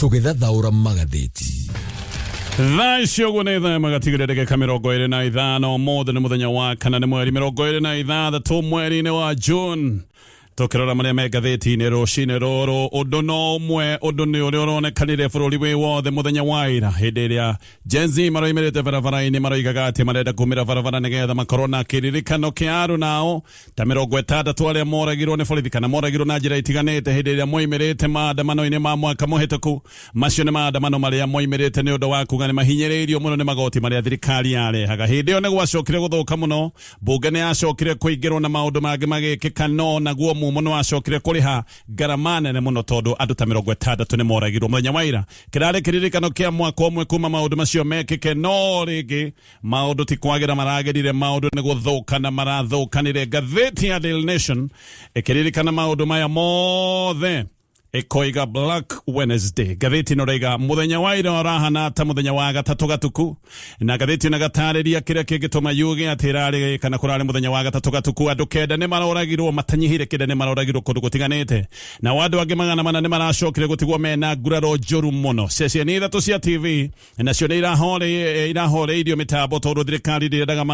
Tũgĩthathaũra magathĩti. Thaa icio ũguo nĩ thaa magatigĩrĩra ndagĩka 25. Ũmũthĩ nĩ mũthenya wa kana, nĩ mweri 26 mweri-inĩ wa June. Tũkĩrora marĩa me ngathĩti-inĩ rũcinĩ rũrũ, ũndũ no ũmwe, ũndũ nĩ ũrĩa ũronekanire bũrũri wĩ wothe mũthenya wa ira, hĩndĩ ĩrĩa Gen Z maroimĩrĩte barabara-inĩ, maroigaga atĩ marenda kumĩra barabara nĩgetha makorwo na kĩririkano kĩa arunao ta 60 arĩa moragirwo nĩ borithi kana moragirwo na njĩra itiganĩte hĩndĩ ĩrĩa moimĩrĩte maandamano-inĩ ma mwaka mũhĩtũku. Macio nĩ maandamano marĩa moimĩrĩte nĩ ũndũ wa kuga nĩ mahinyĩrĩirio mũno nĩ magoti marĩa thirikari yarehaga. Hĩndĩ ĩyo nĩ gwacokire gũthũka mũno, mbunge nĩ yacokire kũingĩrwo na maũndũ mangĩ magĩkĩka, no naguo mumo nĩ wacokire kũrĩha ngarama nene mũno tondũ andũ ta 60 nĩ moragirwo. Mũthenya wa ira kĩrarĩ kĩririkano kĩa mwaka ũmwe kuma maũndũ macio mekĩke, no rĩngĩ maũndũ ti kwagĩra maragĩrire, maũndũ nĩ gũthũkana marathũkanire. Ngathĩti ya Daily Nation ĩkĩririkana maũndũ maya mothe ĩkoiga Black Wednesday. Ngathĩti ĩno ĩroiga mũthenya wa ira ũrahana ta mũthenya wa gatatũ gatuku, na ngathĩti ĩno ĩgatarĩria kĩrĩa kĩngĩtũma yuge atĩ ĩrarĩ kana kũrarĩ mũthenya wa gatatũ gatuku. Andũ 9 nĩ maroragirwo, matanyihĩire 9 nĩ maroragirwo kũndũ gũtiganĩte, nao andũ angĩ 400 nĩ maracokire gũtigwo mena nguraro njũru mũno. Ceceni 3 cia TV nacio nĩ irahoreirio mĩtambo tondũ thirikari ndĩrendaga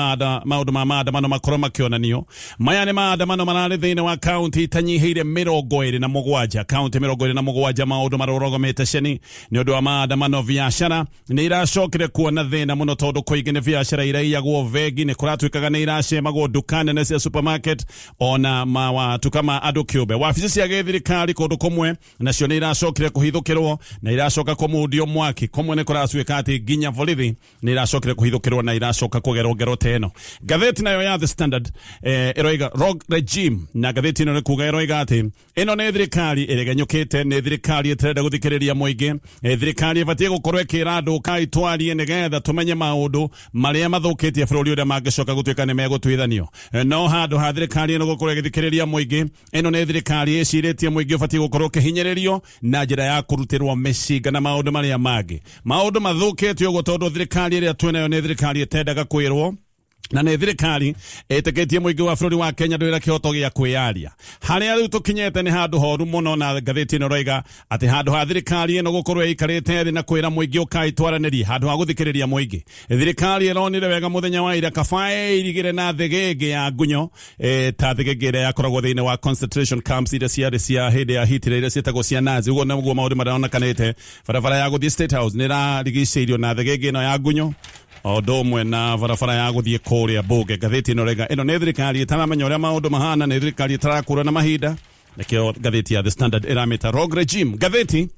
maũndũ ma maandamano makorwo makĩonanio. Maya nĩ maandamano mararĩ thĩinĩ wa kaunti itanyihĩire 27, kaunti 27, maũndũ marũrũgamĩte ceni nĩ ũndũ wa maandamano. Biacara nĩ iracokire kuona thĩna mũno tondũ kũingĩ nĩ biacara iraiyagwo, bengi nĩ kũratuĩkaga nĩ iracemagwo, nduka nene cia supermarket ona mawatuka ma andũ kĩũmbe, wabici cia gĩthirikari kũndũ kũmwe nacio nĩ iracokire kũhithũkĩrwo na iracoka kũmundio mwaki. Kũmwe nĩ kũratuĩka atĩ nginya borithi nĩ iracokire kũhithũkĩrwo na iracoka kũgerwo ngero ta ĩno. Ngathĩti nayo ya The Standard ĩroiga rogue regime, na ngathĩti ĩno nĩ kuga ĩroiga atĩ ĩno nĩ thirikari ĩregenyũkĩte, nĩ thirikari ĩtarenda gũthikĩrĩria mũingĩ, thirikari ĩbatiĩ gũkorwo ĩkĩra andũ kai twarie nĩgetha tũmenye maũndũ marĩa mathũkĩtie bũrũri ũrĩa mangĩcoka gũtuĩka nĩ megũtuithanio. No handũ ha thirikari ĩno gũkorwo ĩgĩthikĩrĩria mũingĩ, ĩno nĩ thirikari ĩcirĩtie mũingĩ ũbatiĩ gũkorwo ũkĩhinyĩrĩrio na njĩra ya kũrutĩrwo mĩcinga na maũndũ marĩa mangĩ. Maũndũ mathũkĩte ũguo tondũ thirikari ĩrĩa twĩnayo nĩ thirikari ĩtendaga kwĩrwo, na nĩ thirikari ĩtĩkĩtie mũingĩ wa bũrũri wa Kenya ndwĩra kĩhoto gĩa kwĩyaria. Harĩa rĩu tũkinyĩte nĩ handũ horu mũno, na ngathĩti ĩno ĩroiga atĩ handũ ha thirikari ĩno gũkorwo ĩikarĩte thĩ na kwĩra mũingĩ ũkai twaranĩrie, handũ ha gũthikĩrĩria mũingĩ, thirikari ĩronire wega mũthenya wa ira kaba ĩirigĩre na thĩgĩngĩ ya ngunyo, ta thĩgĩngĩ ĩrĩa yakoragwo thĩinĩ wa concentration camps iria ciarĩ cia hĩndĩ ya Hitler, iria ciĩtagwo cia Nazi. Ũguo nĩguo maũndũ maronekanĩte. Barabara ya gũthiĩ State House nĩ ĩrarigicĩirio na thĩgĩngĩ ĩno ya ngunyo, o ũndũ ũmwe na barabara ya gũthiĩ kũrĩa mbunge. Ngathĩti ĩno ĩroiga ĩno nĩ thirikari ĩtaramenya ũrĩa maũndũ mahana, nĩ thirikari ĩtarakũra na mahinda, nĩkĩo ngathĩti ya The Standard ĩramĩta rogue regime. Ngathĩti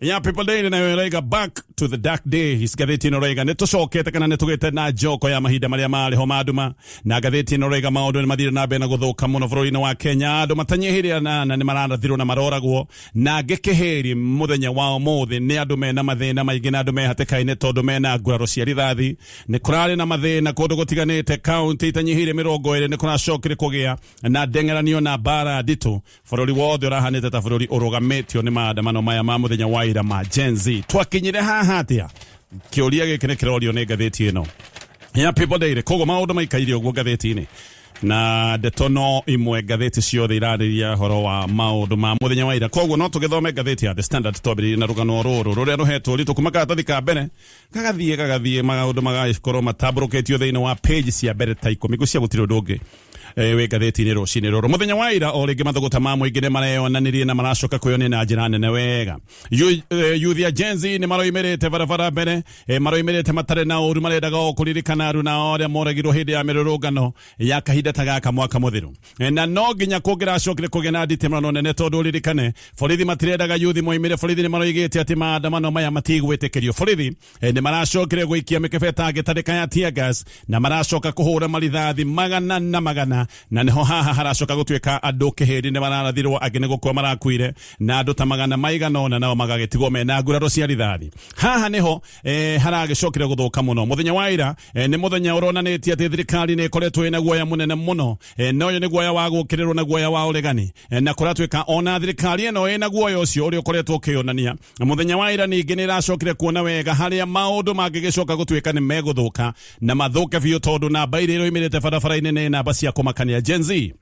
ya People Daily nayo ĩroiga back to the dark days. Ngathĩti ĩno ĩroiga nĩ tũcokete kana nĩ tũgĩte na njoko ya mahinda marĩa marĩ ho ma nduma, na ngathĩti ĩno ĩroiga maũndũ nĩ mathire na mbere na gũthũka mũno bũrũri-inĩ wa Kenya. Andũ matanyihĩire 8 nĩ mararathirwo na maroragwo, na angĩ kĩhĩri mũthenya wa ũmũthĩ nĩ andũ mena mathĩna maingĩ na andũ me hatĩka-inĩ tondũ mena nguraro cia rithathi. Nĩ kũrarĩ na mathĩna kũndũ gũtiganĩte, kaunti itanyihĩire 20 nĩ kũracokire kũgĩa na ndeng'eranio na mbara nditũ. Bũrũri wothe ũrahanĩte ta bũrũri ũrũgamĩtio nĩ maandamano maya ma mũthenya wa ira ma Gen Z. Twakinyire haha atĩa? Kĩũria gĩkĩ nĩ kĩrorio nĩ ngathĩti ĩno ya People Daily. Koguo maũndũ maikaire ũguo ngathĩti-inĩ, na ndeto no imwe, ngathĩti ciothe irarĩria ũhoro wa maũndũ ma mũthenya wa ira. Koguo no tũgĩthome ngathĩti ya The Standard twambĩrĩrie na rũgano rũrũ rũrĩa rũhetwo ũritũ kuma karatathi ka mbere gagathiĩ gagathiĩ, maũndũ magakorwo matambũrũkĩtio thĩinĩ wa page cia mbere ta 10. Ngwĩciria gũtirĩ ũndũ ũngĩ wĩ ngathĩti-inĩ rũcinĩ rũrũ. Mũthenya wa ira o rĩngĩ mathũgũta ma mũingĩ nĩ mareyonanirie na maracoka kwĩyonia na njĩra nene wega. Youth ya Gen Z nĩ maroimĩrĩte barabara mbere, maroimĩrĩte matarĩ na ũru, marendaga o kũririkana aruna ao arĩa moragirwo hĩndĩ ya mĩrũrũngano ya kahinda ta gaka mwaka mũthiru. Na no nginya kũngĩracokire kũgĩa na nditimũrano nene tondũ ũririkane borithi matirendaga yuthi moimĩre. Borithi nĩ maroigĩte atĩ maandamano maya matigwĩtĩkĩrio. Borithi nĩ maracokire gũikia mĩkebe ĩtangĩtarĩka ya tear gas na maracoka kũhũra marithathi magana na magana, na nĩho haha haracoka gũtuĩka andũ kĩhĩndi nĩ mararathirwo, angĩ nĩ gũkua marakuire, na andũ ta magana maigana ũna nao magagĩtigwo mena nguraro cia rithathi. Haha nĩho haragĩcokire gũthũka mũno. Mũthenya wa ira nĩ mũthenya ũronanĩtie atĩ thirikari nĩ ĩkoretwo ĩna guoya mũnene mũno, na ũyũ nĩ guoya wa gũkĩrĩrwo na guoya wa ũregani, na kũratuĩka ona thirikari ĩno ĩna guoya ũcio ũrĩa ũkoretwo ũkĩyonania mũthenya wa ira. Ningĩ nĩ ĩracokire kuona wega harĩa maũndũ mangĩgĩcoka gũtuĩka nĩ megũthũka na mathũke biũ, tondũ namba iria iroimĩrĩte barabara-inĩ nĩ namba cia kũmakania. Gen Z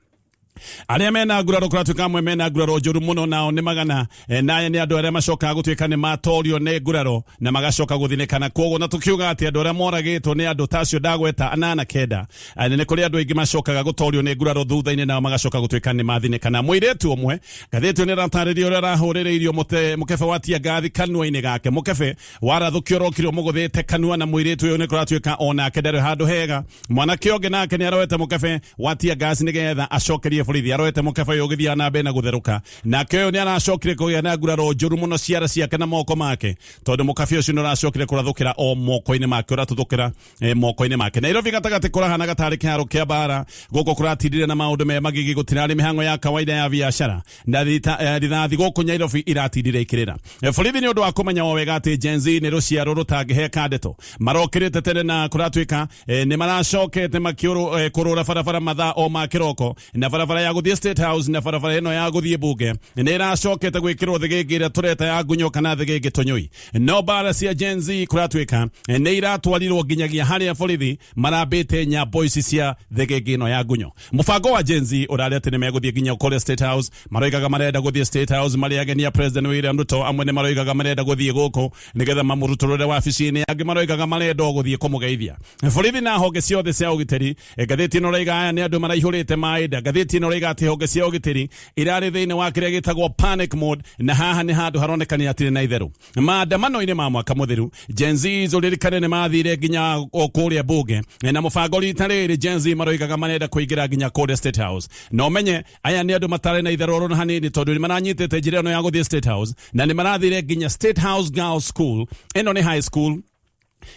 Arĩa mena nguraro, kũratuĩka amwe mena nguraro njũru mũno, nao nĩ magana naya nĩ andũ arĩa macokaga gũtuĩka nĩ matorio nĩ nguraro na magacoka gũthinĩkana. Koguo na tũkiuga atĩ andũ arĩa moragĩtwo nĩ andũ ta acio ndagweta anana kenda, nĩ kũrĩ andũ aingĩ macokaga gũtorio nĩ nguraro thutha-inĩ, nao magacoka gũtuĩka nĩ mathinĩkana. Mũirĩtu ũmwe, ngathĩti ĩyo nĩ ĩratarĩria ũrĩa arahũrĩrĩirio mũkebe wa tear gas kanua-inĩ gake. Mũkebe warathũkio ũrokire ũmũgũthĩte kanua, na mũirĩtu ũyũ nĩ kũratuĩka onake ndarĩ handũ hega. Mwanake ũngĩ nake nĩ aroete mũkebe wa tear gas nĩgetha acokerie borithi. Aroete mũkebe ũyũ ũgĩthiaga na mbere na gũtherũka, nake ũyũ nĩ aracokire kũgĩa na nguraro njũru mũno ciara ciake na moko make, tondũ mũkabe ũcio nĩ ũracokire kũrathũkĩra o moko-inĩ make, ũratuthũkĩra moko-inĩ make. Nairobi gatagatĩ kũrahana gatarĩ kĩharo kĩa mbara. Gũkũ kũratindire na maũndũ me magigi, gũtirarĩ mĩhang'o ya kawaida ya biacara, na rithathi gũkũ Nairobi iratindire ikĩrĩra. Borithi, nĩ ũndũ wa kũmenya o wega atĩ Gen Z nĩ rũciaro rũtangĩheka ndeto, marokĩrĩte tene, na kũratuĩka nĩ maracokete makĩũrũ kũrũra barabara mathaa o ma kĩroko, na barabara ya gũthiĩ State House na barabara ĩno ya gũthiĩ bunge nĩ ĩracokete gwĩkĩrwo thĩgĩngĩ ĩrĩa tũreta ya ngunyo kana thĩgĩngĩ tũnyũi. No mbara cia Gen Z kũratuĩka nĩ iratwarirwo nginyagia harĩa borithi marambĩte nyambo ici cia thĩgĩngĩ ĩno ya ngunyo. Mũbango wa Gen Z ũrarĩ atĩ nĩ megũthiĩ nginya kũrĩa State House. Maroigaga marenda gũthiĩ State House marĩ ageni a President William Ruto. Amwe nĩ maroigaga marenda gũthiĩ gũkũ nĩgetha mamũrutũrũre wabici-inĩ, angĩ maroigaga marenda o gũthiĩ kũmũgeithia. Borithi na honge ciothe cia ũgitĩri, ngathĩti ĩno ĩroiga aya nĩ andũ maraihũrĩte maĩ nda. Ngathĩti ĩno ĩroiga atĩ honge cia ũgitĩri irarĩ thĩinĩ wa kĩrĩa gĩtagwo panic mode, na haha nĩ handũ haronekania hatirĩ na itherũ. Maandamano-inĩ ma mwaka mũthiru, Gen Z, ũririkane, nĩ mathire nginya o kũrĩa bunge, na mũbango rita rĩrĩ Gen Z maroigaga marenda kũingĩra nginya kũrĩa State House. Na ũmenye aya nĩ andũ matarĩ na itherũ oro na hanini, tondũ nĩ maranyitĩte njĩra ĩno ya gũthiĩ State House na nĩ marathire nginya State House Girls School. Ĩno nĩ high school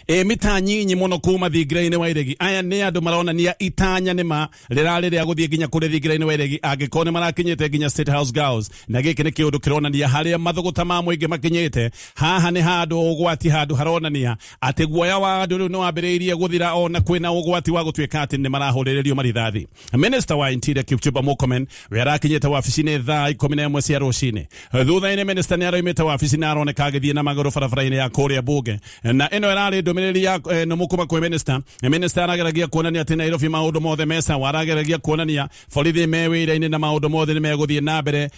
ĩ mita nyinyi mũno kuma thingira-inĩ wa iregi. Aya nĩ andũ maronania itanya nĩ ma rĩrarĩ rĩa gũthiĩ nginya kũrĩa thingira-inĩ wa iregi, angĩkorwo nĩ marakinyĩte nginya State House Girls. Na gĩkĩ nĩ kĩũndũ kĩronania harĩa mathũgũta ma mũingĩ makinyĩte. Haha nĩ handũ ũgwati, handũ haronania atĩ guoya wa andũ rĩu nĩ wambĩrĩirie gũthira, ona kwĩna ũgwati wa gũtuĩka atĩ nĩ marahũrĩrĩrio marithathi. Minister wa Interior Kipchumba Murkomen we arakinyĩte wabici-inĩ thaa 11 cia rũcinĩ. Thutha-inĩ minister nĩ aroimĩte wabici na aroneka agĩthiĩ na magũrũ barabara-inĩ ya kũrĩa bunge, na ĩno ĩrarĩ ndũmĩrĩri ya nũmũ kuma kwĩ minister. Minister arageragia kuonania atĩ Nairobi maũndũ mothe me sawa, arageragia kuonania borithi me wĩra-inĩ na maũndũ mothe nĩ megũthiĩ na mbere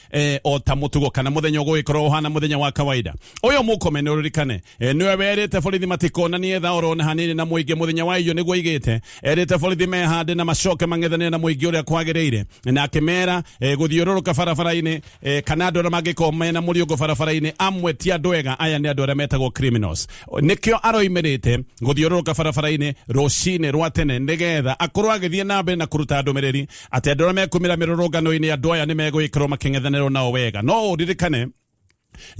o ta mũtugo kana mũthenya ũgũgĩkorwo ũhana mũthenya wa kawaida. Ũyũ Murkomen, ũririkane, nĩwe werĩte borithi matikonanie tha oro na hanini na mũingĩ mũthenya wa iyo. Nĩguo aigĩte erĩte borithi mehande na macoke mang'ethanĩre na mũingĩ ũrĩa kwagĩrĩire, na akĩmera gũthiũrũrũka barabara-inĩ kana andũ arĩa mangĩkorwo mena mũriũngũ barabara-inĩ amwe ti andũ ega, aya nĩ andũ arĩa metagwo criminals. Nĩkĩo aroimĩrĩte gũthiũrũrũka barabara-inĩ rũcinĩ rwa tene, nĩgetha akorwo agĩthiĩ na mbere na kũruta ndũmĩrĩri atĩ andũ arĩa mekumĩra mĩrũrũngano-inĩ, andũ aya nĩ megũgĩkorwo makĩng'ethanĩrwo nao wega. No ũririkane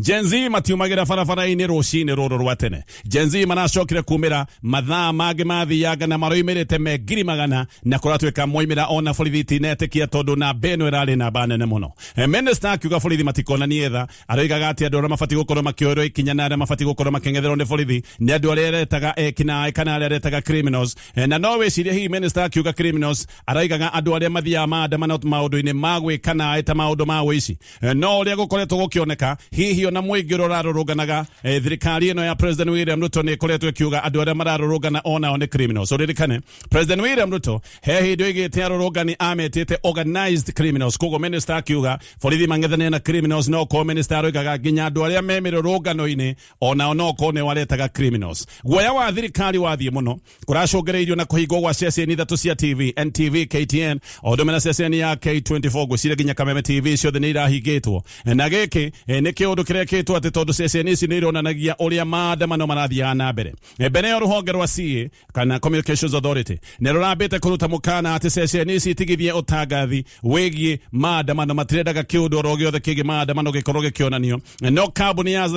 Gen Z matiumagĩra barabara-inĩ rũcinĩ rũrũ rwa tene. Gen Z maracokire kumĩra mathaa mangĩ mathianga na maroimĩrĩte me ngiri magana, na kũratuĩka moimĩra ona borithi itinetĩkia, tondũ namba ĩno ĩrarĩ namba nene mũno. Minister akiuga borithi matikonanie tha, aroigaga atĩ andũ arĩa mabatiĩ gũkorwo makĩoerwo ikinya na arĩa mabatiĩ gũkorwo makĩng'etherwo nĩ borithi nĩ andũ arĩa aretaga ekinaĩ kana arĩa aretaga criminals. Na no wĩcirie hihi minister akiuga criminals aroigaga andũ arĩa mathiaga maandamano maũndũ-inĩ ma gwĩka naĩ ta maũndũ ma ũici. No ũrĩa gũkoretwo gũkĩoneka, hihi ona mũingĩ ũrĩa ũrarũrũnganaga, thirikari ĩno ya President William Ruto nĩ ĩkoretwo ĩkiuga andũ arĩa mararũrũngana onao nĩ criminals. Ũririkane President William Ruto he hĩndĩ oigĩte arũrũngani ametĩte organized criminals. Koguo minister akiuga borithi mang'ethanĩre na criminals, no korwo minister aroigaga nginya andũ arĩa me mĩrũrũngano-inĩ onao no korwo nĩo aretaga criminals. Guoya wa thirikari wathiĩ mũno kũracũngĩrĩirio na kũhingwo gwa ceceni ithatũ cia TV, NTV, KTN o ũndũ ũmwe na ceceni ya K24. Ngwĩciria nginya Kameme TV ciothe nĩ irahingĩtwo, na gĩkĩ nĩ kĩũndũ kĩrekĩtwo atĩ tondũ ceceni ici nĩ ironanagia ũrĩa maandamano marathiaga na mbere. Mbere ya rũhonge rwa CA kana Communications Authority nĩ rũrambĩte kũruta mũkana atĩ ceceni ici itigithie ũtangathi wĩgiĩ maandamano, matirendaga kĩũndũ oro gĩothe kĩgiĩ maandamano gĩkorwo gĩkĩonanio. No kambuni ya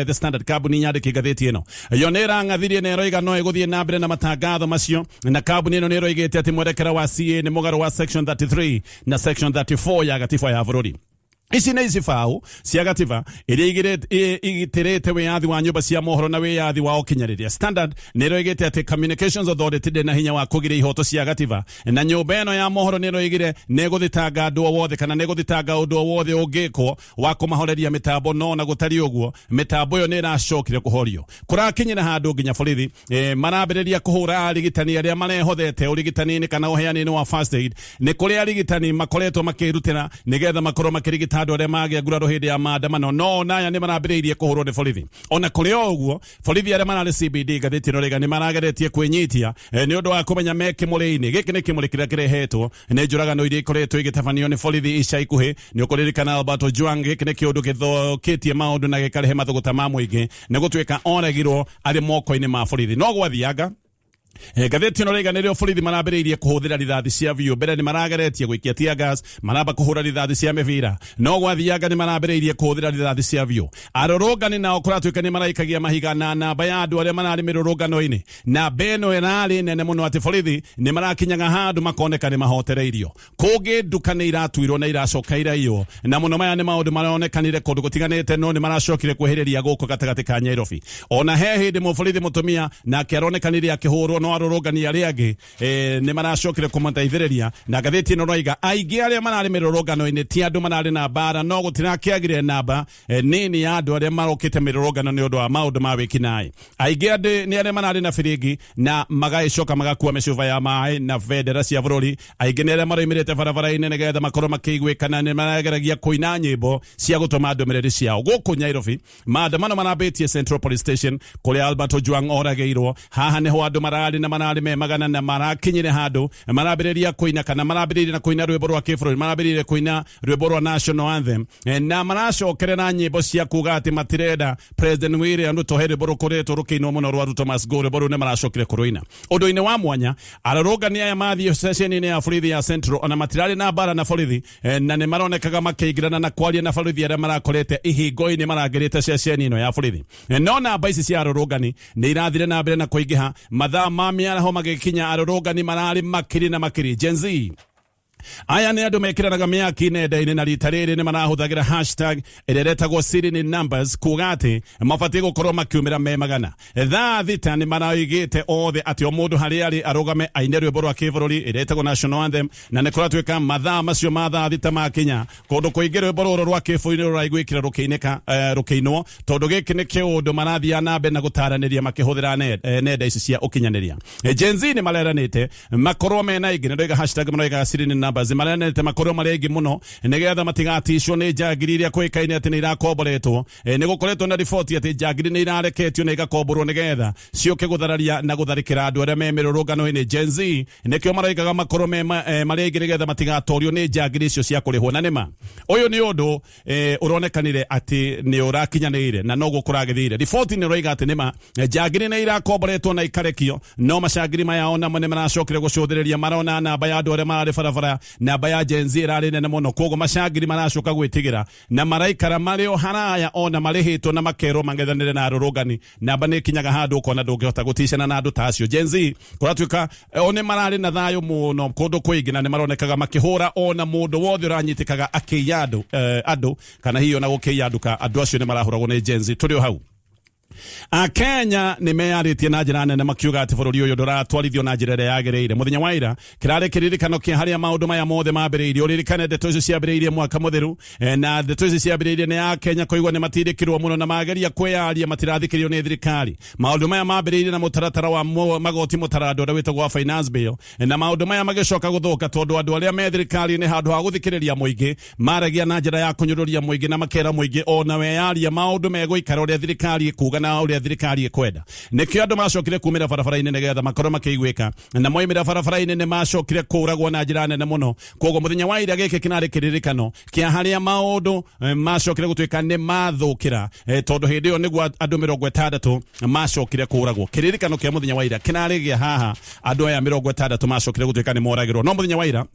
The Standard, kambuni nyandĩki ngathĩti ĩno, yo nĩ ĩrang'athirie na ĩroiga no ĩgũthiĩ na mbere na matangatho macio, na kambuni ĩno nĩ ĩroigĩte atĩ mwerekera wa CA nĩ mũgarũ wa section 33 na section 34 ya gatiba ya bũrũri. Ici nĩ icibaũ cia gatiba iria igitĩrĩte wĩyathi wa nyũmba cia mohoro na wĩyathi wa ũkinyanĩria. Standard nĩ ĩroigĩte atĩ Communications Authority ndĩ na hinya wa kũgiria ihoto cia gatiba, na nyũmba ĩno ya mohoro nĩ ĩroigire nĩ ĩgũthitanga andũ o wothe kana nĩ ĩgũthitanga ũndũ o wothe ũngĩkwo wa kũmahoreria mĩtambo, no na gũtariĩ ũguo mĩtambo ĩyo nĩ ĩracokire kũhorio. Kũrakinyĩra handũ nginya borithi marambĩrĩria kũhũra arigitani arĩa marehothete ũrigitani-inĩ kana ũheani-inĩ wa first aid. Nĩ kũrĩ arigitani makoretwo makĩrutĩra nĩgetha makorwo makĩrigita andũ arĩa magĩa nguraro hĩndĩ ya maandamano, no onaya nĩ marambĩrĩirie kũhũrwo nĩ borithi. Ona kũrĩ o ũguo, borithi arĩa mararĩ CBD, ngathĩti ĩno rĩga nĩ marageretie kwĩnyitia nĩ ũndũ wa kũmenya me kĩmũrĩ-inĩ. Gĩkĩ nĩ kĩmũrĩ kĩrĩa kĩrehetwo nĩ njũragano iria ikoretwo igĩtabanio nĩ borithi ica ikuhĩ. Nĩ ũkũririkana Albert Ojwang, gĩkĩ nĩ kĩũndũ gĩthũkĩtie maũndũ na gĩkarehe mathũgũta ma mũingĩ nĩ gũtuĩka oragirwo arĩ moko-inĩ ma borithi. No gwathianga, ngathĩti ĩno rĩga nĩrĩo borithi marambĩrĩirie kũhũthĩra rithathi cia biũ. Mbere nĩ marageretie gũikia tear gas, maramba kũhũra rithathi cia mĩbira, no gwathianga nĩ marambĩrĩirie kũhũthĩra rithathi cia biũ. Arũrũngani nao kũratuĩka nĩ maraikagia mahiga, na namba ya andũ arĩa mararĩ mĩrũrũngano-inĩ, namba ĩno ĩrarĩ nene mũno atĩ borithi nĩ marakinyaga handũ makoneka nĩ mahotereirio. Kũngĩ nduka nĩ iratuirwo na iracoka iraiywo, na mũno maya nĩ maũndũ maronekanire kũndũ gũtiganĩte, no nĩ maracokire kwĩhĩrĩria gũkũ gatagatĩ ka Nyairobi. Ona he hĩndĩ mũborithi mũtumia nake aronekanire akĩhũrwo, no arũrũngani arĩa angĩ nĩ maracokire kũmũteithĩrĩria. Na ngathĩti ĩno roiga aingĩ arĩa mararĩ mĩrũrũngano-inĩ ti andũ mararĩ na mbara, no gũtirakĩagire namba nini ya andũ arĩa marokĩte mĩrũrũngano nĩ ũndũ wa maũndũ ma wĩkinaĩ. Aingĩ andĩ nĩ arĩa mararĩ na biringi na magagĩcoka magakua mĩcuba ya maĩ na bendera cia bũrũri. Aingĩ nĩ arĩa maroimĩrĩte barabara-inĩ nĩgetha makorwo makĩiguĩkana nĩ marageragia kũina nyĩmbo cia gũtũma ndũmĩrĩri ciao. Gũkũ Nyairobi maandamano marambĩtie Central Police Station kũrĩa Albert Ojwang oragĩirwo. Haha nĩho andũ mararĩ na mararĩ me magana, na marakinyire handũ marambĩrĩria kũina, kana marambĩrĩirie na kũina rwĩmbo rwa kĩbũrũri, marambĩrĩirie kũina rwĩmbo rwa national anthem, na maracokerera nyĩmbo cia kuga atĩ matirenda President William Ruto. He rwĩmbo rũkoretwo rũkĩinwo mũno rwa "Ruto must go", rwĩmbo rũu nĩ maracokire kũrũina. Ũndũ-inĩ wa mwanya, arũrũngani aya mathiĩ ceceni-inĩ ya borithi ya Central ona matirarĩ na mbara na borithi, na nĩ maronekaga makĩingĩrana na kwaria na borithi arĩa marakorete ihingo-inĩ marangĩrĩte ceceni ĩno ya borithi. No namba ici cia arũrũngani nĩ irathire na mbere na kũingĩha. Mathaa ma mĩaraho magĩkinya, arũrũngani mararĩ makiri na makiri. Gen Z aya nĩ andũ mekĩranaga mĩaki nenda-inĩ, na rita rĩrĩ nĩ marahũthagĩra hashtag ĩrĩa ĩretagwo "City in Numbers" kuga atĩ mabatiĩ gũkorwo makiumĩra me magana. Thaa 6 nĩ maraigĩte othe atĩ o mũndũ harĩa arĩ arũgame aine rwĩmbo rwa kĩbũrũri ĩrĩa ĩtagwo national anthem, na nĩ kũratuĩka mathaa macio ma thaa 6 makinya, kũndũ kũingĩ rwĩmbo rũrũ rwa kĩbũrũri nĩ rũraiguĩkire rũkĩinĩka, rũkĩinwo, tondũ gĩkĩ nĩ kĩũndũ marathiĩ na mbere na gũtaranĩria makĩhũthĩra nenda ici cia ũkinyanĩria. Gen Z nĩ mareranĩte makorwo mena aingĩ, nĩ ndoiga hashtag maroiga "City in Numbers", mareranĩte makorwo marĩ aingĩ mũno nĩgetha matigaticwo nĩ njangiri iria kũĩkaine atĩ nĩ irakomboretwo. Nĩ gũkoretwo na riboti atĩ njangiri nĩ irareketio na igakomborwo nĩgetha ciũke gũthararia na gũtharĩkĩra andũ arĩa me mĩrũrũngano-inĩ. Gen Z nĩkĩo maroigaga makorwo me marĩ aingĩ nĩgetha matigatorio nĩ njangiri icio cia kũrĩhwo. Na nĩma ũyũ nĩ ũndũ ũronekanire atĩ nĩ ũrakinyanĩire na noguo kũragĩthire. Riboti nĩ ĩroiga atĩ nĩma njangiri nĩ irakomboretwo na ikarekio, no macangiri maya onamo nĩ maracokire gũcũthĩrĩria, marona namba ya andũ arĩa mararĩ barabara, namba ya Gen Z ĩrarĩ nene mũno, koguo macangiri maracoka gwĩtigĩra na maraikara marĩ o haraya ona marĩhĩtwo na makerwo mang'ethanĩre na arũrũngani. Namba nĩ ĩkinyaga handũ ũkona ndũngĩhota gũticana na andũ ta acio. Gen Z kũratuĩka o nĩ mararĩ na thayũ mũno kũndũ kũingĩ, na nĩ maronekaga makĩhũra ona mũndũ wothe ũranyitĩkaga akĩiya andũ kana hihi ona gũkĩiya nduka. Andũ acio nĩ marahũragwo nĩ Gen Z. Tũrĩ o hau, Akenya nĩ meyarĩtie na njĩra nene makiuga atĩ bũrũri ũyũ ndũratwarithio na njĩra ĩrĩa yagĩrĩire. Mũthenya wa ira kĩrarĩ kĩririkano kĩa harĩa maũndũ maya mothe mambĩrĩirie. Ũririkane ndeto icio ciambĩrĩirie mwaka mũthiru, na ndeto ici ciambĩrĩirie nĩ Akenya kũigua nĩ matindĩkirwo mũno na mageria kwĩyaria matirathikĩrio nĩ thirikari. Maũndũ maya mambĩrĩirie na mũtaratara wa magoti, mũtarando ũrĩa wĩtagwo wa finance bill, na maũndũ maya magĩcoka gũthũka tondũ andũ arĩa me thirikari-inĩ, handũ ha gũthikĩrĩria mũingĩ, maragia na njĩra ya kũnyũrũria mũingĩ na makera mũingĩ ona weyaria maũndũ megũikara ũrĩa thirikari ĩkuga na ũrĩa thirikari ĩkwenda. Nĩkĩo andũ macokire kumĩra barabara-inĩ nĩgetha makorwo makĩiguĩka, na moimĩra barabara-inĩ nĩ macokire kũragwo na njĩra nene mũno. Koguo mũthenya wa ira gĩkĩ kĩnarĩ kĩririkano kĩa harĩa maũndũ macokire gũtuĩka nĩ mathũkĩra, tondũ hĩndĩ ĩyo nĩguo andũ 60 macokire kũragwo. Kĩririkano kĩa mũthenya wa ira kĩnarĩ gĩa haha andũ aya 60 macokire gũtuĩka nĩ moragĩrwo. No mũthenya wa ira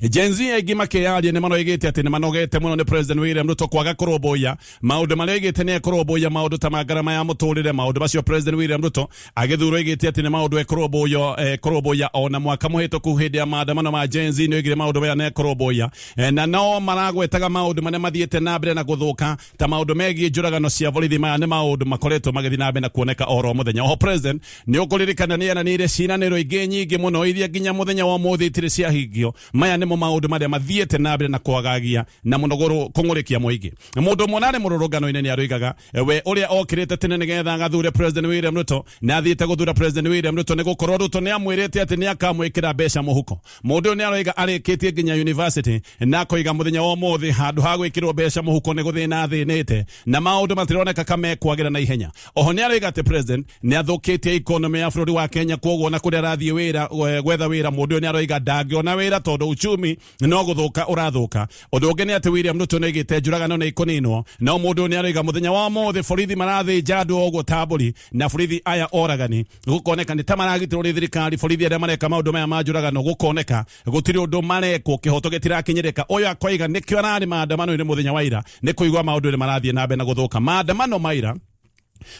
Gen Z aingĩ makĩyaria nĩ maroigĩte atĩ nĩ manogete mũno nĩ President William Ruto kwaga kũrũmbũiya maũndũ marĩa oigĩte nĩ ekũrũmbũiya, maũndũ ta ma ngarama ya mũtũrĩre. Maũndũ macio President William Ruto agĩthurwo oigĩte atĩ nĩ maũndũ ekũrũmbũiya. Ona mwaka mũhĩtũku hĩndĩ ya maandamano ma Gen Z nĩ oigire maũndũ maya nĩ ekũrũmbũiya. Na no maragwetaga maũndũ marĩa mathiĩte na mbere na gũthũka, ta maũndũ megiĩ njũragano cia borithi. Maya nĩ maũndũ makoretwo magĩthiĩ na mbere na kuoneka oro mũthenya. Oho President, nĩ ũkũririkana, nĩ eranĩire ciĩranĩro ingĩ nyingĩ mũno iria nginya mũthenya wa ũmũthĩ itirĩ ciahingio. Maya nĩmo maũndũ marĩa mathiĩte na mbere na kwagagia na mũno kũng'ũrĩkia mũingĩ. Mũndũ ũmwe narĩ mũrũrũngano-inĩ nĩ aroigaga we ũrĩa okĩrĩte tene nĩgetha agathure President William Ruto, nĩ athiĩte gũthura President William Ruto nĩ gũkorwo Ruto nĩ amwĩrĩte atĩ nĩ akamwĩkĩra mbeca mũhuko. Mũndũ ũyũ nĩ aroiga arĩkĩtie nginya university, na akoiga mũthenya wa ũmũthĩ handũ ha gwĩkĩrwo mbeca mũhuko nĩ gũthĩna athĩnĩte, na maũndũ matironeka kamekwagĩra na ihenya. Oho nĩ aroiga atĩ President nĩ athũkĩtie economy ya bũrũri wa Kenya, kwoguo na kũrĩa arathiĩ wĩra gwetha wĩra, mũndũ ũyũ nĩ aroiga ndangĩona wĩra tondũ uchumi no gũthũka ũrathũka. Ũndũ ũngĩ nĩ atĩ William Ruto nĩ oigĩte njũragano nĩ ikũninwo, no mũndũ ũyũ nĩ aroiga mũthenya wa ũmũthĩ borithi marathĩnja andũ o ũguo ta mbũri, na borithi aya oragani gũkoneka nĩ ta maragitĩrwo nĩ thirikari. Borithi arĩa mareka maũndũ maya ma njũragano gũkoneka gũtirĩ ũndũ marekwo, kĩhoto gĩtirakinyĩrĩka. Ũyũ akoiga nĩkĩo ararĩ maandamano-inĩ mũthenya wa ira, nĩ kũigua maũndũ nĩ marathiĩ na mbere na gũthũka. Maandamano ma ira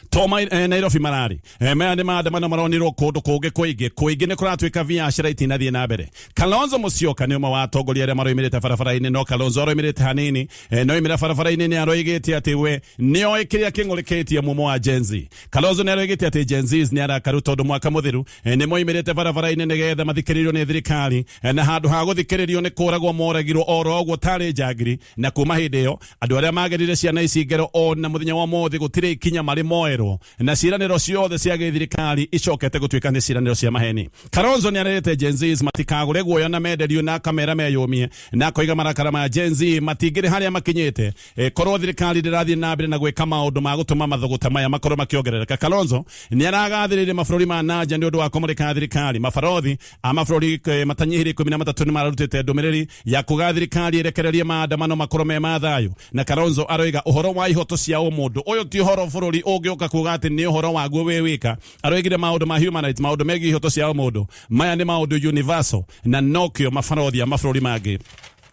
to Nairobi mararĩ, maya nĩ maandamano maronirwo kũndũ kũngĩ kũingĩ kũingĩ. Nĩ kũratuĩka biacara itinathiĩ na mbere. Kalonzo Musyoka nĩ ũmwe wa atongoria arĩa maroimĩrĩte barabara-inĩ, no Kalonzo aroimĩrĩte hanini. No oimĩra barabara-inĩ nĩ aroigĩte atĩ we nĩoĩ kĩrĩa kĩng'ũrĩkĩtie mumo wa Gen Z. Kalonzo nĩ aroigĩte atĩ Gen Zs nĩ arakaru tondũ mwaka mũthiru nĩ moimĩrĩte barabara-inĩ nĩgetha mathikĩrĩrio nĩ thirikari, na handũ ha gũthikĩrĩrio nĩ kũragwo moragirwo oro ũguo tarĩ njangiri. Na kuma hĩndĩ ĩyo andũ arĩa magerire ciana ici ngero ona mũthenya wa ũmũthĩ gũtirĩ ikinya marĩ moerwo, na ciĩranĩro ciothe cia gĩthirikari icokete gũtuĩka nĩ ciĩranĩro cia maheni. Kalonzo nĩ arerĩte Gen Zs matikagũre guoya na menderio, na akamera meyũmie, na akoiga marakara ma Gen Z matingĩrĩ harĩa makinyĩte korwo thirikari ndĩrathiĩ na mbere na gwĩka maũndũ ma gũtũma mathũgũta maya makorwo makĩongerereka. Kalonzo nĩ aragathĩrĩirie mabũrũri ma nanja nĩ ũndũ wa kũmũrĩka thirikari. Mabarothi a mabũrũri matanyihĩire 13 nĩ mararutĩte ndũmĩrĩri ya kuga thirikari ĩrekererie maandamano makorwo me ma thayũ. Na Kalonzo aroiga ũhoro wa ihoto cia ũmũndũ ũyũ ti ũhoro bũrũri ũngĩũka kuga atĩ nĩ ũhoro waguo wĩ wika. Aroigire maũndũ ma human rights, maũndũ megiĩ ihoto cia ũmũndũ, maya nĩ maũndũ universal, na nokĩo mabarothi a mabũrũri mangĩ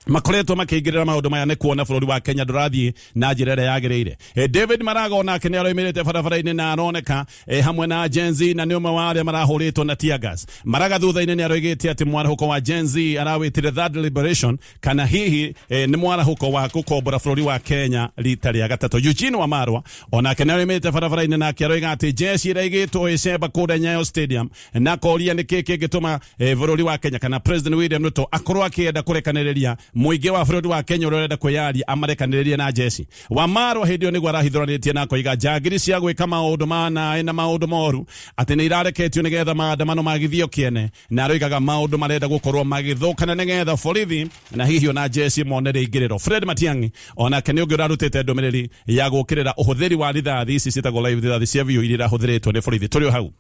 makoretwo makĩingĩrĩra maũndũ maya nĩ kuona bũrũri wa Kenya ndũrathiĩ na njĩra ĩrĩa yagĩrĩire. David Maraga onake nĩ aroimĩrĩte barabara-inĩ na aroneka hamwe na Gen Z, na nĩ ũmwe wa arĩa marahũrĩtwo na tear gas. Maraga thutha-inĩ nĩ aroigĩte atĩ mwarahũko wa Gen Z arawĩtire third liberation, kana hihi nĩ mwarahũko wa gũkombora bũrũri wa Kenya rita rĩa gatatũ. Eugene Wamarwa onake nĩ aroimĩrĩte barabara-inĩ, nake aroiga atĩ jeshi ĩraigĩtwo ĩcemba kũrĩa Nyayo Stadium, na akoria nĩ kĩĩ kĩngĩtũma bũrũri wa Kenya kana President William Ruto akorwo akĩenda kũrekanĩrĩria mũingĩ wa bũrũri wa Kenya ũrĩa ũrenda kwĩyaria amarekanĩrĩrie na jeshi. Wamarwa hĩndĩ ĩyo nĩguo arahithũranĩtie na akoiga njangiri cia gwĩka maũndũ ma naĩ na maũndũ moru atĩ nĩ irareketio nĩgetha maandamano magithio kĩene, na aroigaga maũndũ marenda gũkorwo magĩthũkana nĩgetha borithi na hihi ona jeshi mone rĩingĩrĩro. Fred Matiang'i onake nĩ ũngĩ ũrarutĩte ndũmĩrĩri ya gũkĩrĩra ũhũthĩri wa rithathi ici ciĩtagwo live rithathi cia biũ iria irahũthĩrĩtwo nĩ borithi. Tũrĩ o hau,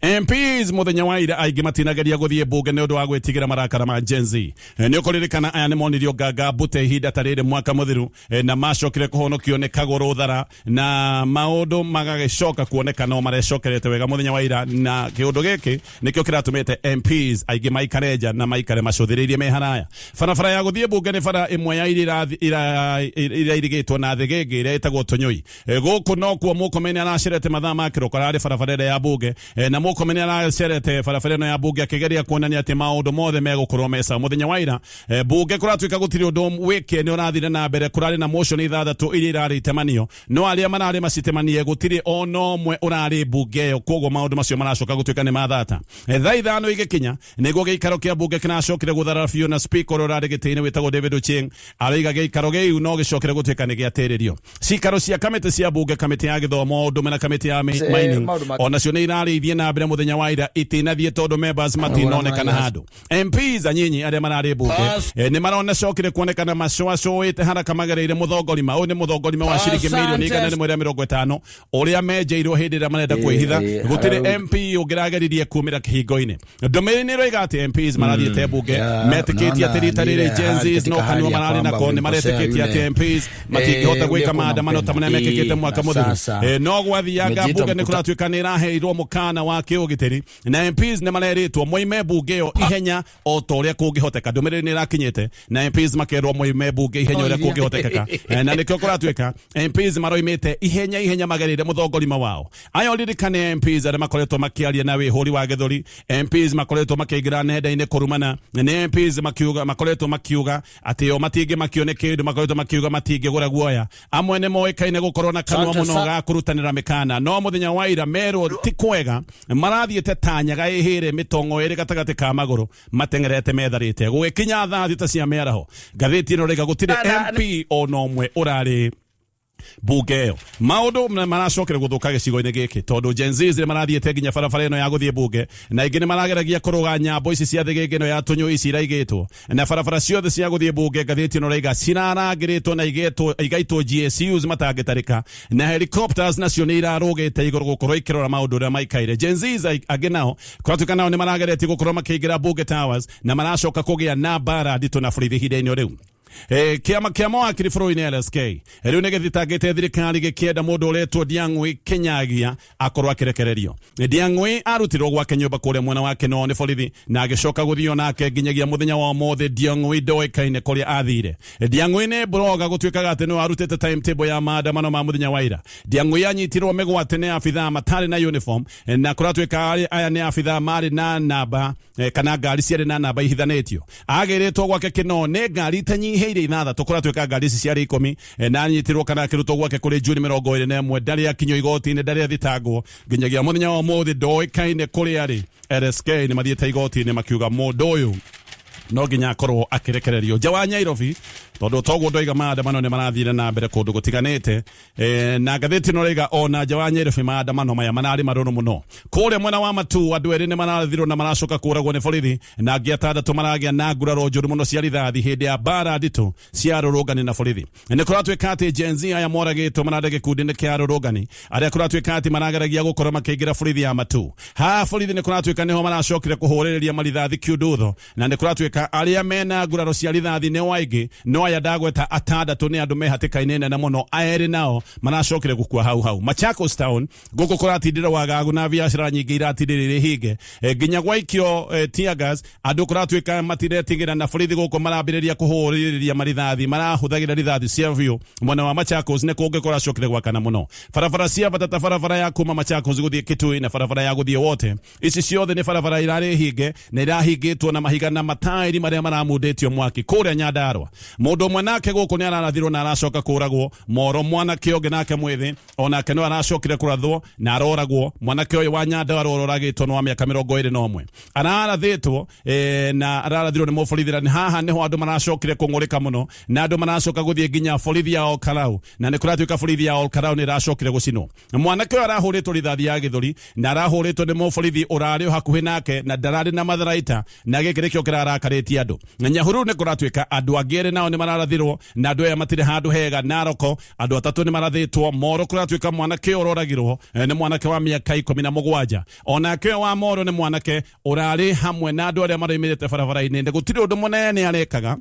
MPs muthenya wa ira aingĩ matinageria gũthiĩ mbunge nĩ ũndũ wa gwĩtigĩra marakara ma Gen Z. Nĩ ũkũririkana aya nĩ monirio nganga mbute ihinda ta rĩrĩ mwaka mũthiru, na macokire kũhonokio nĩ kagũrũ thara, na maũndũ magagĩcoka kuoneka no marecokerete wega mũthenya wa ira, na kĩũndũ gĩkĩ nĩkĩo kĩratũmĩte MPs aingĩ maikare nja na maikare macũthĩrĩirie me haraya. Barabara ya gũthiĩ mbunge nĩ bara ĩmwe ya iria irigĩtwo na thĩgĩngĩ ĩrĩa ĩtagwo Tũnyũi. Gũkũ nokuo Murkomen aracerete mathaa ma kĩroko, ararĩ barabara ĩrĩa ya mbunge, na Murkomen aracerete barabara ĩno ya mbunge akĩgeria kuonania atĩ maũndũ mothe megũkorwo me sawa. Mũthenya wa ira mbunge kũratuĩka gũtirĩ ũndũ wĩke nĩ ũrathire na mbere. Kũrarĩ na motion ithathatũ iria irarĩ itemanio, no arĩa mararĩ macitemanie gũtirĩ ona ũmwe ũrarĩ mbunge ĩyo, koguo maũndũ macio maracoka gũtuĩka nĩ mathata. Thaa 5 igĩkinya nĩguo gĩikaro kĩa mbunge kĩracokire gũtharara biũ, na speaker ũrĩa ũrarĩ gĩtĩ-inĩ wĩtagwo David Ochieng aroiga gĩikaro gĩu no gĩcokere gũtuĩka nĩ gĩatĩrĩrio. Cikaro cia kamĩtĩ cia mbunge, kamĩtĩ ya gĩthomo ũndũme na kamĩtĩ ya mining, maũndũ ma- onacio nĩ irarĩ ithiĩ na mbere mũthenya wa ira itinathiĩ tondũ members matinonekana handũ. MPs anyinyi arĩa mararĩ mbunge nĩ maronacokire kuonekana macũacũĩte haraka magereire mũthongorima. Ũyũ nĩ mũthongorima wa ciringi mirioni 150 ũrĩa menjeirwo hĩndĩ ĩrĩa marenda kwĩhitha. Gũtirĩ MP ũngĩrageririe kumĩra kĩhingo-inĩ. Ndũmĩrĩri nĩ ĩroiga atĩ MPs marathiĩte mbunge metĩkĩtie atĩ unaona rita ni rĩrĩ ile Gen hali Zs no katika kanua hali ya mararĩ kwamba nako nĩ ulimkosea maretĩkĩtie atĩ yule MPs matingĩhota ule gwĩka kuna maandamano ta marĩa mpenda mekĩkĩte mwaka na mũthiru. sasa No gwathianga umejiita mbunge nĩ mkuta kũratuĩka nĩ ĩraheirwo mũkana. mwena wa kĩũgitĩri, na MPs nĩ marerĩtwo moime bunge ĩyo ihenya o ta ũrĩa kũngĩhoteka. Ndũmĩrĩri nĩ ĩrakinyĩte na MPs makerwo moime bunge ihenya ũrĩa kũngĩhotekeka. Na nĩkĩo kũratuĩka MPs maroimĩte ihenya ihenya magereire mũthongorima wao. Aya ũririkane MPs arĩa makoretwo makĩaria na wĩhũri wa gĩthũri, MPs makoretwo makĩingĩra nenda-inĩ kũrumana, nĩ MPs makiuga, makoretwo makiuga atĩ o matingĩmakio nĩ kĩndũ, makoretwo makiuga matingĩgũra guoya. Amwe nĩ moĩkaine gũkorwo na kanua Asante mũno ga kũrutanĩra mĩkana, no mũthenya wa ira merwo ti kwega, marathiĩte ta nyaga ĩhĩre mĩtongo ĩrĩ gatagatĩ ka magũrũ, mateng'erete metharĩte gũgĩkinya thaa 6 cia mĩaraho. Ngathĩti ĩno rĩga gũtirĩ MP ona ũmwe ũrarĩ bunge ĩyo. Maũndũ maracokera gũthũka gĩcigo-inĩ gĩkĩ tondũ Gen Z nĩ marathiĩte nginya barabara ĩno ya gũthiĩ bunge, na ingĩ nĩ marageragia kũrũga nyambo ici cia thĩgĩngĩ ĩno ya tũnyũ ici iraigĩtwo, na barabara ciothe cia gũthiĩ bunge, ngathĩti ĩno raiga, cirarangĩrĩtwo na igaitwo GSUs matangĩtarĩka, na helicopters nacio nĩ irarũgĩte igũrũ gũkorwo ikĩrora maũndũ ũrĩa maikaire. Gen Zs angĩ nao kũratuĩka nao nĩ marageretie gũkorwo makĩingĩra Bunge Towers na maracoka kũgĩa na mbara nditũ na borithi ihinda-inĩ rĩu. Kĩama kĩa mawakiri bũrũri-inĩ LSK rĩu nĩ gĩthitangĩte thirikari gĩkĩenda mũndũ ũretwo Ndiang'ui Kinyagia akorwo akĩrekererio. Ndiang'ui arutirwo gwake nyũmba kũrĩa mwena wa Kinoo nĩ borithi na agĩcoka gũthio nake nginyagia mũthenya wa ũmũthĩ. Ndiang'ui ndoĩkaine kũrĩa athire. Ndiang'ui nĩ blogger, gũtuĩkaga atĩ nĩwe arutĩte timetable ya maandamano ma mũthenya wa ira. Ndiang'ui anyitirwo mĩgwate nĩ abithaa matarĩ na uniform, na kũratuĩka aya nĩ abithaa marĩ na namba kana ngari ciarĩ na namba ihithanĩtio. Agĩrĩtwo gwake Kinoo nĩ ngari itanyihĩire 6, kũratuĩka ngari ici ciarĩ 10, na anyitirwo kana akĩrutwo gwake kũrĩ Juni 21. Ndarĩ akinyio igoti-inĩ, ndarĩ athitangwo nginyagia mũthenya wa ũmũthĩ, ndoĩkaine kũrĩa arĩ. LSK nĩ mathiĩte igoti-inĩ makiuga mũndũ ũyũ no nginya akorwo akĩrekererio. Nja wa Nyairobi, tondũ toguo ndoiga, maandamano nĩ marathire na mbere kũndũ gũtiganĩte, na ngathĩti ĩno raiga ona nja wa Nyairobi maandamano maya mararĩ marũrũ mũno. Kũrĩa mwena wa Matu andũ erĩ nĩ marathirwo na maracoka kũragwo nĩ borithi, na angĩ 6 maragĩa na nguraro njũru mũno cia rithathi hĩndĩ ya mbara nditũ cia arũrũngani na borithi. Nĩ kũratuĩka atĩ Gen Z aya moragĩtwo mararĩ gĩkundi-inĩ kĩa arũrũngani arĩa kũratuĩka atĩ marageragia gũkorwo makĩingĩra borithi ya Matu. Haha borithi nĩ kũratuĩka nĩho maracokire kũhũrĩrĩria marithathi kiundutho, na nĩ kũratuĩka arĩa mena nguraro cia rithathi nĩ waingĩ, no aya ndagweta 6 nĩ andũ me hatĩka-inĩ nene mũno, erĩ nao maracokire gũkua hau hau. Machakos town gũkũ kũratindĩra wagagu na biacara nyingĩ iratindĩra irĩ hinge, nginya gwaikio tear gas, andũ kũratuĩka matiretigĩra, na borithi gũkũ marambĩrĩria kũhũrĩrĩria marithathi, marahũthagĩra rithathi cia biũ. Mwena wa Machakos nĩ kũngĩ kũracokire gwakana mũno. Barabara cia bata ta barabara ya kuma Machakos gũthiĩ Kitui na barabara ya gũthiĩ Wote, ici ciothe nĩ barabara irarĩ hinge na irahingĩtwo na mahiga na mataĩri marĩa maramundĩtio mwaki. Kũrĩa Nyandarua mũndũ ũmwe nake gũkũ nĩ ararathirwo na aracoka kũragwo. Moro mwanake ũngĩ nake mwĩthĩ onake no aracokire kũrathwo na aroragwo. Mwanake ũyũ wa Nyandarua ũroragĩtwo nĩ wa mĩaka 21, ararathĩtwo na ararathirwo nĩ mũborithi. Na haha nĩho andũ maracokire kũng'ũrĩka mũno na andũ maracoka gũthiĩ nginya borithi ya Olkarau, na nĩ kũratuĩka borithi ya Olkarau nĩ ĩracokire gũcinwo. Mwanake ũyũ arahũrĩtwo rithathi ya gĩthũri na arahũrĩtwo nĩ mũborithi ũrarĩ o hakuhĩ nake na ndararĩ na matharaita, na gĩkĩ nĩkĩo kĩrarakarĩtie andũ. Na Nyahururu nĩ kũratuĩka andũ angĩ erĩ nao nĩ mararathirwo na andũ aya matirĩ handũ hega. Naroko andũ 3 nĩ marathĩtwo. Moro kũratuĩka mwanake ũyũ ũroragirwo nĩ mwanake wa mĩaka 17. Onake ũyũ wa Moro nĩ mwanake ũrarĩ hamwe na andũ arĩa maroimĩrĩte barabara-inĩ, nĩ gũtirĩ ũndũ mũnene arekaga.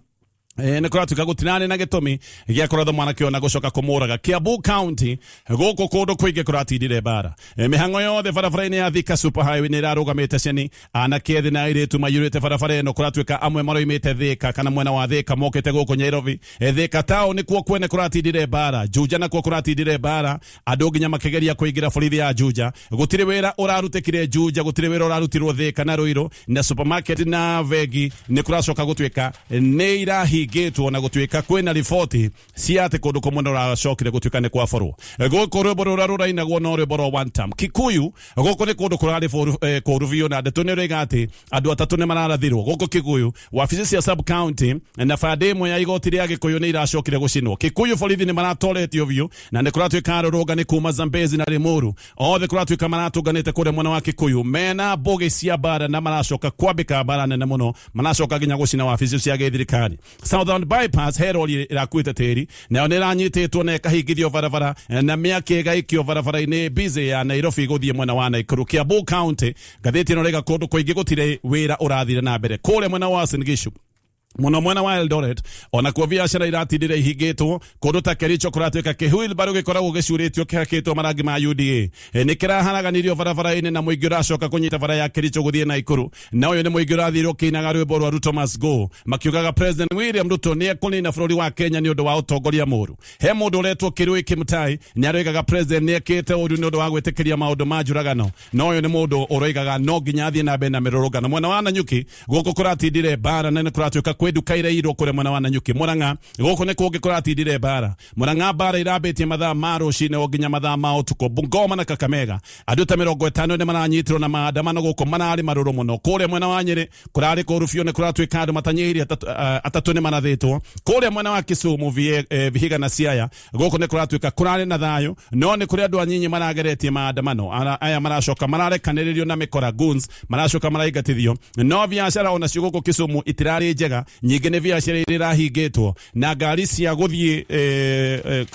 Nĩ kũratuĩka gũtirarĩ na gĩtũmi gĩa kũratha mwanake ũyũ na gũcoka kũmũraga. Kiambu County gũkũ kũndũ kũingĩ kũratindire mbara. Mĩhang'o yothe barabara-inĩ ya Thika Super Highway nĩ ĩrarũgamĩte ceni, anake ethĩ na airĩtu maiyũrĩte barabara ĩno. Kũratuĩka amwe maroimĩte Thika kana mwena wa Thika mokĩte gũkũ Nairobi. Thika town nĩkuo kwene kũratindire mbara. Juja nakuo kũratindire mbara, andũ nginya makĩgeria kũingĩra borithi ya Juja. Gũtirĩ wĩra ũrarutĩkire Juja, gũtirĩ wĩra ũrarutirwo Thika na Ruiru, na supermarket na bengi nĩ kũracoka gũtuĩka nĩ irahingĩtwo, na gũtuĩka kwĩna riboti cia atĩ kũndũ kũmwe nĩ ũracokire gũtuĩka nĩ kwaborwo. Gũkũ rwĩmbo rũrĩa rũrainagwo no rwĩmbo rwa one term. Kikuyu gũkũ nĩ kũndũ kũrarĩ kũru biũ, na ndeto nĩ ĩroiga atĩ andũ 3 nĩ mararathirwo gũkũ Kikuyu. Wabici cia sub county na bande ĩmwe ya igoti rĩa Gĩkũyũ nĩ iracokire gũcinwo. Kikuyu borithi nĩ maratoretio biũ, na nĩ kũratuĩka arũrũngani kuma Zambezi na Limuru othe kũratuĩka maratũnganĩte kũrĩa mwena wa Kikuyu mena mbũgĩ cia mbara, na maracoka kwambĩka mbara nene mũno, maracoka nginya gũcina wabici cia gĩthirikari. Southern Bypass he rori ĩrakuĩte tĩri, nayo nĩ ĩranyitĩtwo na ĩkahingithio barabara na mĩaki ĩgaikio barabara-inĩ busy ya Nairobi gũthiĩ mwena wa Nakuru. Kiambu County, ngathĩti ĩno rĩga kũndũ kũingĩ gũtirĩ wĩra ũrathire na mbere. Kũrĩa mwena wa Uasin Gishu. Muno mwena wa Eldoret onakuo biacara iratindire ihingĩtwo. Kũndũ ta Kericho kũratuĩka kĩhuilbarũ gĩkoragwo gĩcurĩtio kĩhakĩtwo marangi ma UDA. Nĩ kĩraharaganirio barabara-inĩ na mũingĩ ũracoka kũnyita bara ya Kericho gũthiĩ Naikuru, na ũyũ nĩ mũingĩ ũrathirwo kĩinaga rwĩmbo rwa Ruto must go, makiugaga President William Ruto nĩ ekũnina bũrũri wa Kenya nĩ ũndũ wa ũtongoria mũru. He mũndũ ũretwo Kirui Kimutai nĩ aroigaga president nĩ ekĩte ũru nĩ ũndũ wa gwĩtĩkĩria maũndũ ma njũragano, na ũyũ nĩ mũndũ ũroigaga no nginya athiĩ na mbere na mĩrũrũngano. Mwena wa Nanyuki gũkũ kũratindire mbara na nĩ kũratuĩka kwĩ nduka irairwo kũrĩa mwena wa Nanyuki. Murang'a gũkũ nĩ kũngĩ kũratindire mbara. Murang'a mbara irambĩtie mathaa ma rũcinĩ o nginya mathaa ma ũtukũ. Bungoma na Kakamega andũ ta 50 nĩ maranyitirwo na maandamano gũkũ mararĩ marũrũ mũno. Kũrĩa mwena wa Nyĩrĩ kũrarĩ kũru biũ, nĩ kũratuĩka andũ matanyihĩirie atatũ nĩ marathĩtwo. Kũrĩa mwena wa Kisumu Vihiga na Siaya gũkũ nĩ kũratuĩka kũrarĩ na thayũ, no nĩ kũrĩ andũ anyinyi marageretie maandamano. Aya maracoka mararekanĩrĩrio na mĩkora goons, maracoka maraingatithio. No biacara onacio gũkũ Kisumu itirarĩ njega, nyingĩ nĩ biacara iria irahingĩtwo na ngari cia gũthiĩ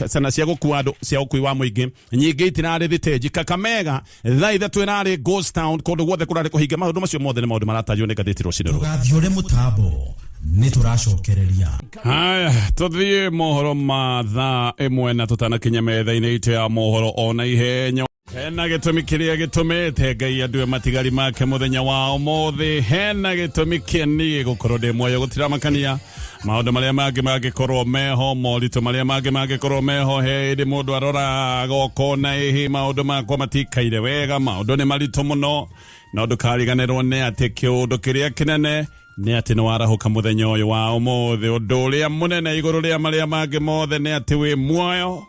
sana cia gũkua andũ cia ũkui wa mũingĩ nyingĩ itirarĩ thitĩnji. Kakamega thaa 3 ĩrarĩ ghost town, kũndũ guothe kũrarĩ kũhinge. Maũndũ macio mothe nĩ maũndũ maratajwo nĩ ngathĩti rũcinĩ rũrũ. Ndũgathiũre mũtambo, nĩ tũracokereria. Haya, tũthiĩ mohoro ma thaa 1 na tũtanakinya metha-inĩ itũ ya mohoro ona ihenya. Hena gĩtũmi kĩrĩa gĩtũmĩte Ngai andue matigari make mũthenya wa ũmũthĩ. Hena gĩtũmi kĩa niĩ gũkorwo ndĩ muoyo, gũtiramakania maũndũ marĩa mangĩ mangĩkorwo meho, moritũ marĩa mangĩ mangĩkorwo meho. He hĩndĩ mũndũ aroraga ũkona ĩhĩ maũndũ makwa matikaire wega, maũndũ nĩ maritũ mũno, no ndũkariganĩrwo nĩ atĩ kĩũndũ kĩrĩa kĩnene nĩ atĩ nĩ warahũka mũthenya ũyũ wa ũmũthĩ. Ũndũ ũrĩa mũnene igũrũ rĩa marĩa mangĩ mothe nĩ atĩ wĩ muoyo.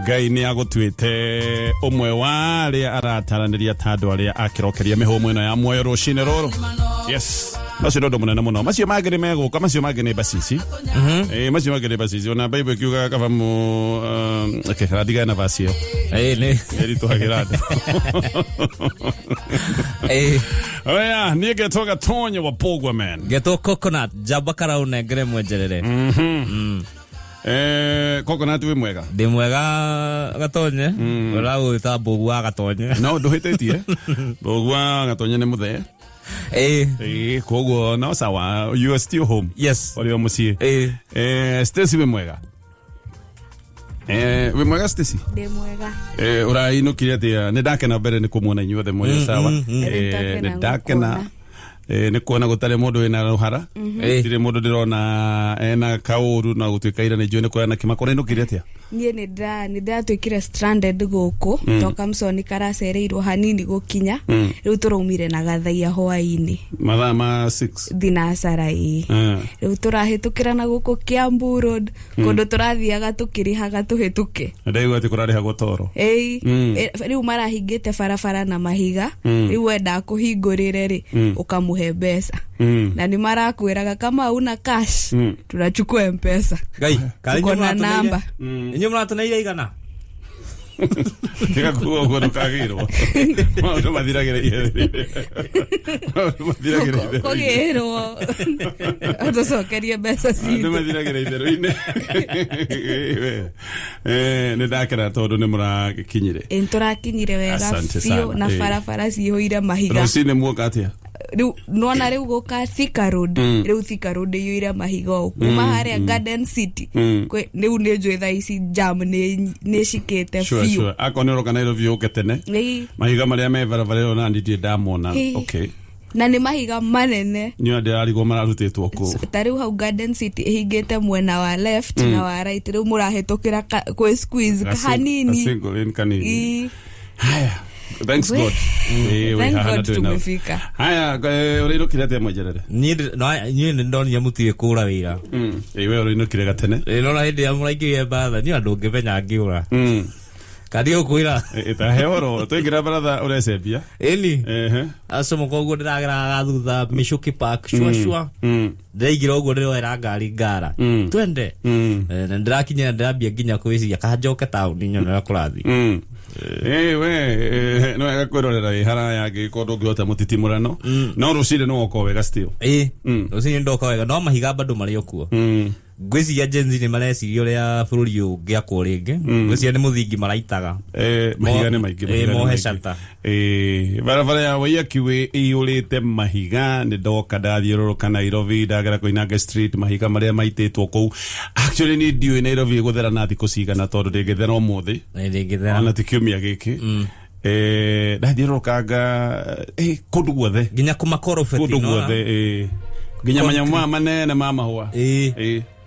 Ngai nĩ agũtuĩte ũmwe wa arĩa arataranĩria ta andũ arĩa akĩrokeria mĩhũmũ ĩno ya muoyo rũcinĩ rũrũ. Yes, macio nĩ ũndũ mũnene mũno. Macio mangĩ nĩ megũka, macio mangĩ nĩ bacici. Macio mangĩ nĩ bacici. Ona Bible ĩkiugaga kaba mu okay, randigane na vaci ĩyo. Nĩ ĩritũhagĩra andũ. Oya, niĩ ngetwo Gatonyo wa Pogwa man. Ngetwo Coconut njamba karau nengere mwenjerere. Coconut wĩ mwega? Ndĩ mwega Gatonye, ũragwĩta Mbogu wa Gatonye. No ndũhĩtĩtie. Mbogu wa Gatonye nĩ mũthee. Koguo no sawa, you are still home. Yes. Ũrĩ o mũciĩ. Stacy wĩ mwega? Wĩ mwega Stacy? Ndĩ mwega. Ũrainũkire atĩa? Nĩ ndakena mbere nĩ kũmuona inyuothe mwĩ sawa. Nĩ Nĩ ndakena nĩ kuona gũtarĩ mũndũ wĩna rũhara. Gũtirĩ mũndũ ndĩrona ena kaũru na gũtuĩka ira nĩ njũĩ nĩ kũrĩ na kĩmako. Ũrainũkire atĩa? Niĩ nĩ ndĩratuĩkire stranded gũkũ to Kamsoni karacereirwo hanini gũkinya. Rĩu tũraumire na gathaia hwaĩ-inĩ. Mathaa ma 6. Thinacara ĩĩ. Rĩu tũrahĩtũkĩra na gũkũ Kiambu Road kũndũ tũrathiaga tũkĩrĩhaga tũhĩtũke. Ndaigua atĩ kũrarĩhagwo toro. Ĩĩ. Rĩu marahingĩte barabara na mahiga. Rĩu wenda kũhingũrĩre rĩ, ũkamũhe mbeca. Na nĩ marakwĩraga kama una cash tunachukua M-Pesa. Ngai, kana Tuko inyuĩ na mũratũneire? namba. Inyuĩ mũratũneire igana? Tiga kuga ũguo ndũkagĩrwo. Maũndũ mathiragĩra itherũ-inĩ. Maũndũ mathiragĩra itherũ-inĩ. Kũgĩrwo atũcokerie mbeca Maũndũ citũ. mathiragĩra itherũ-inĩ. Nĩ ndakena tondũ nĩ mũrakinyire. Ĩ, tũrakinyire wega Asante biũ sana. na barabara cihũire mahiga. Rũcinĩ muoka atĩa? Rĩu nona rĩu gũka Thika Road, rĩu Thika Road ĩiyũire mahiga ũũ kuma harĩa Garden City. Rĩu nĩ njũĩ thaa ici jam nĩ cikĩte Sure, biũ. sure. Akorwo nĩ ũroka Nairobi ũke tene. Mahiga marĩa me barabara ĩyo na ndirĩ ndamona. Okay. Na nĩ mahiga manene. Nĩ ndĩrarigwo mararutĩtwo kũ. Ta rĩu hau Garden City ĩhingĩte mwena wa left na wa right, rĩu mũrahĩtũkĩra kwĩ squeeze hanini. Single lane kanini. Haya. Thanks We. God. We Thank haha God twĩ nao. tumefika. Haya, ũrainũkire atĩa mwenjerere? Niĩ nĩ ndonire mũtirĩ kũra wĩra. We ũrainũkire gatene. Nona hĩndĩ ĩrĩa mũraingĩrire mbaratha, niĩ ona ndũngĩmenya ngĩũra. Kandi ũkwĩra. Tahe ũhoro, twaingĩra baratha ũrecembia. Ĩni. Acomoka ũguo ndĩrageraga thutha Michuki Park, shua shua. Ndĩraingĩra ũguo ndĩroera ngari ngara. Twende. Na ndĩrakinya ndĩrambia nginya kwĩciria kana njoke taũni nyone ũrĩa kũrathiĩ. We, nĩ wega kwĩrorera wĩ haraya angĩgĩkorwo ndũngĩhota mũtitimũrano. No rũcinĩ nĩ woka wega still. Rũcinĩ ndoka wega, no mahiga bado marĩ o kuo. Ngwĩciria Gen Z nĩ mareciria ũrĩa bũrũri ũyũ ũngĩakwo rĩngĩ. Ngwĩciria nĩ mũthingi maraitaga. Mahiga nĩ maingĩ, mahiga nĩ mohe maingĩ. cata. Barabara ya Waiyaki Way ĩiyũrĩte mahiga. Nĩ ndoka ndathiũrũrũka Nairobi, ndagera Koinange Street, mahiga marĩa maitĩtwo kũu. Actually niĩ ndiũĩ Nairobi ĩgũthera na thikũ cigana, tondũ ndĩngĩthera ũmũthĩ. Ndĩngĩthera. Ona ti kiumia gĩkĩ. Ndathiũrũrũkanga kũndũ guothe. Nginya kũmakorobeti. Kũndũ guothe, nginya manyamũ maya manene ma mahũa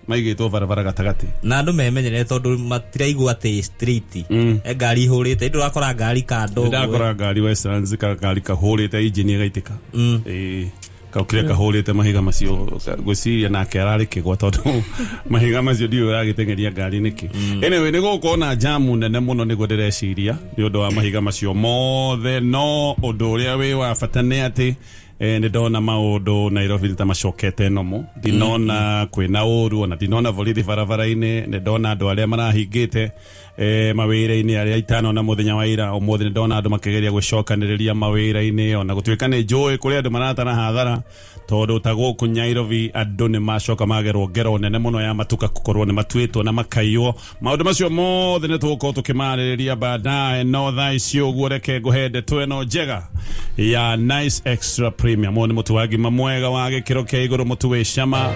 maigĩtwo barabara gatagatĩ. Na andũ memenyerere tondũ matiraigua atĩ street e ngari ihũrĩte, ĩndĩ ũrakora ngari kando ũguo. Ndakora ngari Westlands, ngari kahũrĩte injini ĩgaitĩka. Kaukire kahũrĩte mahiga macio, ngwĩciria nake ararĩ kĩgwa, tondũ mahiga macio ndiũĩ ũragĩteng'eria ngari nĩkĩ. Anyway, nĩ gũgũkorwo na jamu nene mũno nĩguo ndĩreciria nĩ ũndũ wa mahiga macio mothe. No ũndũ ũrĩa wĩ wa bata nĩ atĩ nĩ ndona maũndũ Nairobi nĩ ta macokete nomo. Ndinona kwĩna ũru, ona ndinona borithi barabara-inĩ. Nĩ ndona andũ arĩa marahingĩte mawĩra-inĩ arĩa itanona mũthenya wa ira. Ũmũthĩ nĩ ndona andũ makĩgeria gwĩcokanĩrĩria mawĩra-inĩ, ona gũtuĩka nĩ njũĩ kũrĩ andũ maratara hathara, tondũ ta gũkũ Nairobi andũ nĩ macoka magerwo ngero nene mũno ya matuka gũkorwo nĩ matuĩtwo na makaiywo. Maũndũ macio mothe nĩ tũgũkorwo tũkĩmarĩrĩria baadaye, no thaa ici ũguo reke ngũhe ndeto ĩno njega ya Nice Extra Premium. Ũyũ nĩ mũtu wa ngima mwega wa gĩkĩro kĩa igũrũ, mũtu wĩ cama.